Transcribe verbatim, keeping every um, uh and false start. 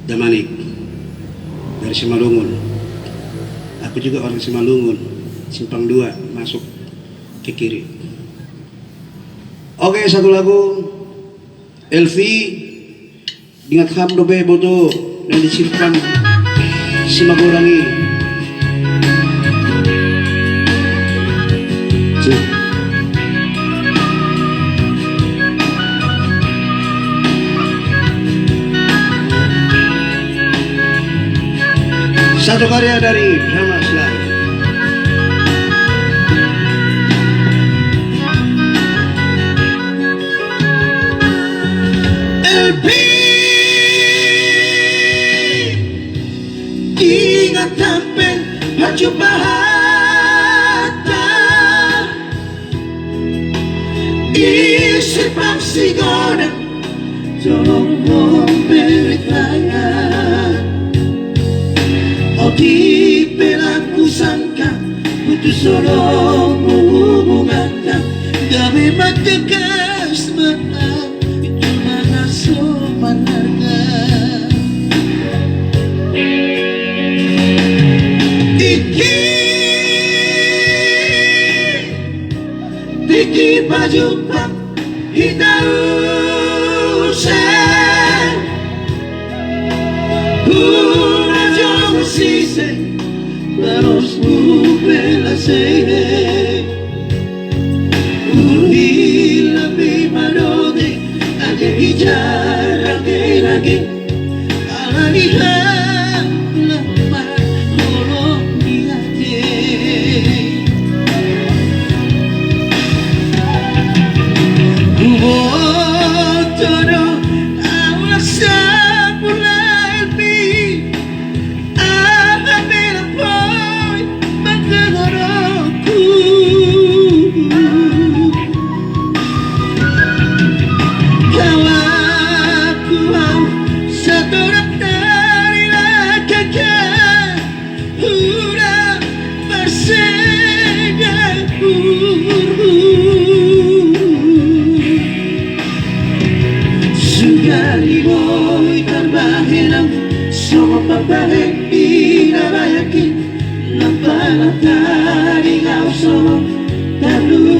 Damanik dari Simalungun. Aku juga orang Simalungun, simpang dua masuk ke kiri. Oke, satu lagu. Elvi, ingat ham dope boto na di simpang Simagorang i. Satu karya dari Hamas Live. Elvi, ingat sampe parjumpaan ta. Isi pangsigodan, tolong ho beritakan. Otik pe lang husangka, putus so dong hubunganta. Gabe mategas ma, jolma na so marharga. Tingki, tingki pajumpang hita use. Hura jongon sise, baros bubela se. Ulu hila pe madote, ate hijara ke lagi. Ala ni hau na marholong di ate. Huboto do au na sampulna, Elvi. Aha pe na boi mangkatorongku. Kawanku au, satorang dari langkangka, hurang marseda uhurhu. Sugari boi tarbahen au, songon pambahen di na bayak i. Lam pala tadi au songon tarlu